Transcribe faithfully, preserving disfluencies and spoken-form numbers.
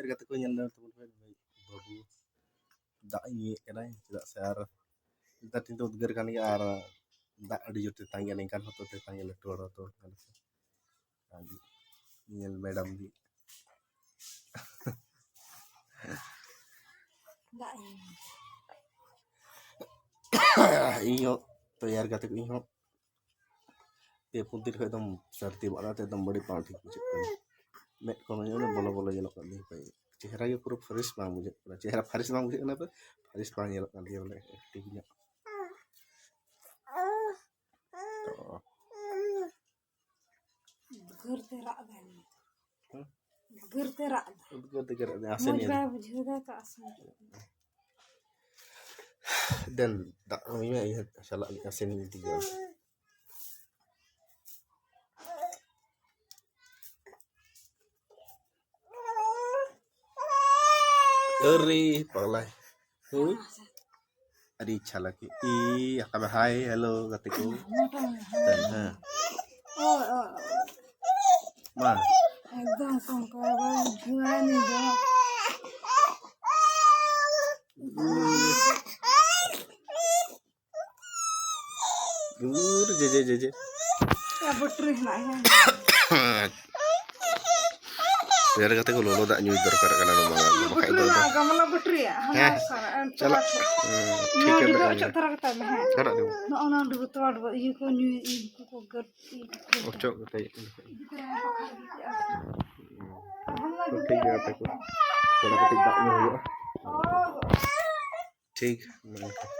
ᱜᱟᱛᱮ ᱠᱚ ᱧᱮᱞ ᱧᱟᱢ ᱛᱟᱵᱚᱱ ᱯᱮ, ᱱᱩᱭ ᱵᱟᱹᱵᱩ ᱫᱟᱜ ᱧᱩᱭᱮᱫ ᱠᱟᱱᱟᱭ᱾ ᱪᱮᱫᱟᱜ ᱥᱮ ᱟᱨ ᱱᱮᱛᱟᱨ ᱫᱤᱱ ᱫᱚ ᱩᱫᱽᱜᱟᱹᱨ ᱠᱟᱱ ᱜᱮᱭᱟ, ᱟᱨ ᱫᱟᱜ ᱟᱹᱰᱤ ᱡᱳᱨ ᱛᱮᱛᱟᱝ ᱜᱮᱭᱟ, ᱱᱤᱝᱠᱟᱱ ᱦᱚᱲ ᱫᱚ ᱛᱮᱛᱟᱝ ᱜᱮᱭᱟ, ᱞᱟᱹᱴᱩ ᱦᱚᱲ ᱫᱚ᱾ ᱟᱨ ᱧᱮᱞ ᱢᱮᱰᱟᱢ ᱜᱮ᱾ ᱫᱟᱜ ᱤᱧ ᱤᱧ ᱦᱚᱸ ᱛᱮᱭᱟᱨ ᱠᱟᱛᱮ ᱤᱧ ᱦᱚᱸ ᱯᱮ ᱯᱩᱱ ᱫᱤᱱ ᱠᱷᱚᱱ ᱮᱠᱫᱚᱢ ᱥᱟᱹᱨᱫᱤ ᱵᱟᱲᱟ ᱛᱮ ᱮᱠᱫᱚᱢ ᱵᱟᱹᱲᱤᱡ ᱵᱟᱝ ᱴᱷᱤᱠ ᱵᱩᱡᱷᱟᱹᱜ ᱠᱟᱱᱟ᱾ ᱢᱮᱫ ᱠᱚ ᱢᱮᱫ ᱵᱚᱞᱚ ᱵᱚᱞᱚ ᱧᱮᱞᱚᱜ ᱠᱟᱱ ᱛᱤᱧ ᱯᱟᱹᱭ᱾ ᱪᱮᱦᱨᱟ ᱜᱮ ᱯᱩᱨᱟᱹ ᱯᱷᱨᱮᱥ ᱵᱟᱝ ᱵᱩᱡᱷᱟᱹᱜ ᱠᱟᱱᱟ᱾ ᱪᱮᱦᱨᱟ ᱯᱷᱨᱮᱥ ᱵᱟᱝ ᱵᱩᱡᱷᱟᱹᱜ ᱠᱟᱱᱟ, ᱯᱷᱨᱮᱥ ᱵᱟᱝ ᱧᱮᱞᱚᱜ ᱠᱟᱱ ᱛᱤᱧᱟ ᱵᱚᱞᱮ, ᱮᱠᱴᱤᱵᱷ ᱧᱚᱜ᱾ ᱛᱚ ᱩᱫᱽᱜᱟᱹᱨ ᱛᱮ ᱨᱟᱜ ᱫᱟᱭ᱾ ᱦᱮᱸ? ᱩᱫᱽᱜᱟᱹᱨ ᱛᱮ ᱨᱟᱜ ᱫᱟᱭ᱾ ᱩᱫᱽᱜᱟᱹᱨ ᱛᱮ ᱨᱟᱜ ᱫᱟᱭ, ᱟᱥᱮ ᱢᱚᱡᱽ ᱧᱮᱞ᱾ ᱵᱟᱭ ᱵᱩᱡᱷᱟᱹᱣ ᱫᱟ ᱛᱚ, ᱟᱥᱮ᱾ ᱫᱮᱱ, ᱫᱟᱜ ᱧᱩᱭ ᱢᱮ, ᱤᱧ ᱦᱚᱸ ᱪᱟᱞᱟᱜ ᱞᱮᱠᱟ ᱥᱮᱱ ᱤᱫᱤ ᱜᱮᱭᱟ᱾ ᱟᱹᱨᱤ ᱯᱟᱜᱽᱞᱟᱭ᱾ ᱦᱩᱸ? ᱟᱹᱰᱤ ᱤᱪᱪᱷᱟ ᱞᱟᱹᱜᱤᱫ᱾ ᱤ, ᱟᱠᱟ ᱢᱮ, ᱦᱟᱭ, ᱦᱮᱞᱳ, ᱜᱟᱛᱮ ᱠᱚ᱾ ᱦᱮᱸ᱾ ᱳᱭ, ᱳᱭ, ᱳᱭ᱾ ᱢᱟ᱾ ᱮᱠᱫᱚᱢ ᱠᱚᱝᱠᱚ ᱵᱟᱵᱟ ᱡᱩᱣᱟᱹᱱ ᱫᱚ᱾ ᱩᱨ, ᱡᱮ, ᱡᱮ, ᱡᱮ, ᱡᱮ᱾ ᱭᱟ, ᱵᱟᱹᱴᱨᱤ ᱦᱮᱱᱟᱜ ᱜᱮᱭᱟ᱾ ᱛᱮᱭᱟᱨ ᱠᱟᱛᱮ ᱠᱚ ᱞᱚᱞᱚ ᱫᱟᱜ ᱧᱩᱭ ᱫᱚᱨᱠᱟᱨ ᱠᱟᱱᱟ, ᱱᱚᱣᱟ ᱫᱚ ᱵᱟᱠᱷᱟᱡ ᱵᱟᱹᱴᱨᱤ ᱫᱚ ᱦᱮᱱᱟᱜ ᱜᱟᱢᱞᱟ ᱵᱟᱹᱴᱨᱤ ᱦᱮᱸ, ᱦᱟᱱᱟ ᱥᱟᱨᱟ, ᱮᱢ ᱪᱟᱞᱟᱜ᱾ ᱪᱟᱞᱟᱜ᱾ ᱦᱩᱸ, ᱱᱚᱣᱟ ᱴᱷᱤᱠ ᱜᱮᱭᱟ, ᱰᱩᱵᱟᱹ ᱛᱟᱦᱞᱮ᱾ ᱚᱪᱚᱜ ᱛᱚᱨᱟ ᱠᱟᱛᱟᱭ ᱢᱮ, ᱦᱮᱸ᱾ ᱚᱠᱟᱴᱟᱜ ᱰᱩᱵᱟᱹ? ᱱᱚᱜᱼᱚ ᱱᱚᱣᱟ ᱰᱩᱵᱟᱹ ᱛᱚᱣᱟ ᱰᱩᱵᱟᱹ, ᱤᱭᱟᱹ ᱠᱚ ᱧᱩᱭ, ᱤᱭᱟᱹ ᱠᱚ ᱜᱟᱹᱴ-, ᱤᱭᱟᱹ ᱠᱚ᱾ ᱚᱪᱚᱜ ᱠᱟᱛᱮ᱾ ᱤᱫᱤ ᱛᱚᱨᱟᱭᱟ ᱠᱚ ᱠᱷᱟᱱ ᱤᱫᱤ ᱠᱮᱜᱼᱟ᱾ ᱦᱩᱸ᱾ ᱴᱷᱤᱠ ᱜᱮᱭᱟ, ᱜᱟᱛᱮ ᱠᱚ᱾ ᱛᱷᱚᱲᱟ ᱠᱟᱹᱴᱤᱡ ᱫᱟᱜ ᱧᱩ ᱦᱩᱭᱩᱜᱼᱟ᱾ ᱴᱷᱤᱠ, ᱢᱮᱱᱠᱷᱟᱱ᱾